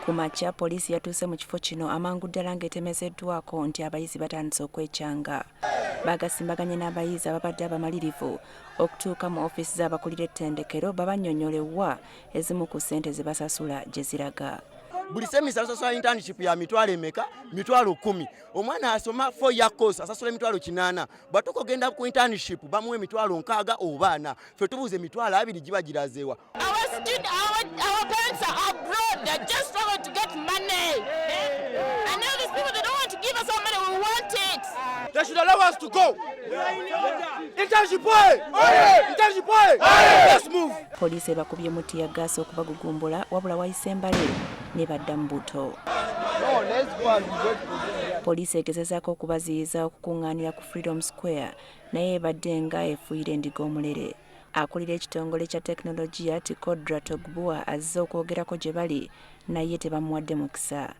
Ku makya poliisi yatuuse mu kifo kino amangu ddala ng'etemezeddwako nti abayizi batandise okwekyanga. Baagasimbaganye n'abayizi ababadde abamalirivu okutuuka mu ofiisi z'abakulira ettendekero babannyonnyole wa ezimu ku ssente ze basasula gye ziraga. Buli semisa basasula internship ya mitwalo emeka? 100,000. Omwana asoma 4 year course asasula 800,000. Bw'atuuka ogenda ku internship bamuwa 60,000 oba 40. Ffe tubuuza 20,000 giba girazeewa? Our student, our parents are abroad. They're just struggling to get money. And now these people, they don't want to give us our money. We want it. They should allow us to go. Internship boy! Internship boy! Let's move. Poliisi ebakubyemu ttiyaggaasi okubagugumbula wabula wayise mbale ne badda mu buto. Poliisi egezezaako okubaziyiza okukungaanira ku Freedom Square naye ebadde nga efuuyira endiga omulere. Akulira ekitongole kya tekinologiya Tikodra Togbua azze okwogerako gye bali naye tebamuwadde mukisa.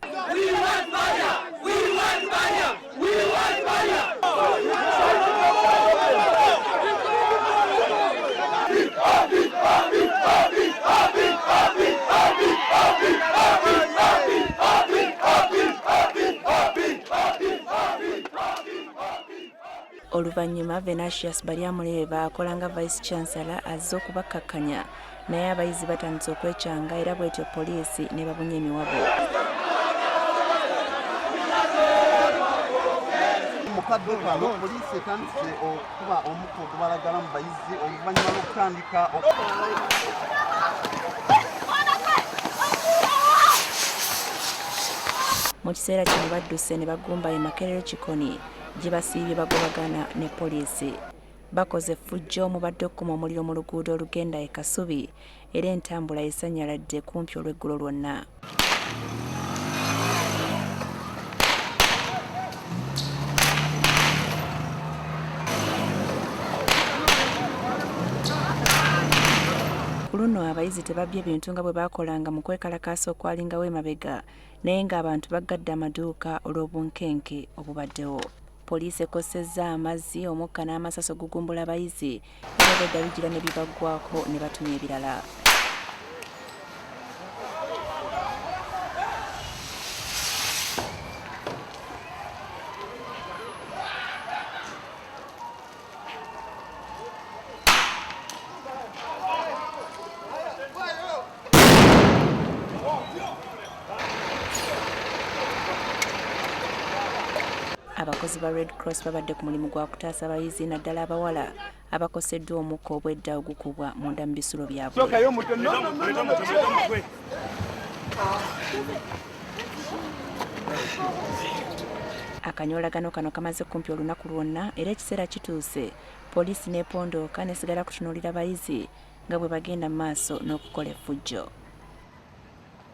Oluvannyuma Venatius Baryamureeba akola nga Vice Chancellor azze okubakkakkanya naye abayizi batandise okwekyanga era bwetyo poliisi nebabunya emiwabo. Mu kadde kano poliisi etandise okukuba omukka ogubalagala mu bayizi oluvannyuma lw'okutandika. Mu kiseera kino badduse ne bagumba e Makerere Kikoni gye basiibye bagobagana ne poliisi. Bakoze effujjo omubadde okukuma omuliro mu luguudo olugenda e Kasubi era entambula esannyaladde kumpi olw'eggulo lwonna. Ku luno abayizi tebabbye bintu nga bwe baakolanga mu kwekalakaasa okwalingawo emabega naye ng'abantu baggadde amaduuka olw'obunkenke obubaddewo. Poliisi ekosezza amazzi, omukka n'amasasi ogugumbula abayizi era obwedda bigira ne bibaggwako ne batumya ebirala. Abakozi ba Red Cross babadde ku mulimu gwa kutaasa abayizi naddala abawala abakoseddwa omukka obwedda ogukubwa munda mu bisulo byabwe. Akanyoolagano kano kamaze kumpi olunaku lwonna era ekiseera kituuse poliisi n'epondooka n'esigala kutunuulira bayizi nga bwe bagenda mu maaso n'okukola effujjo.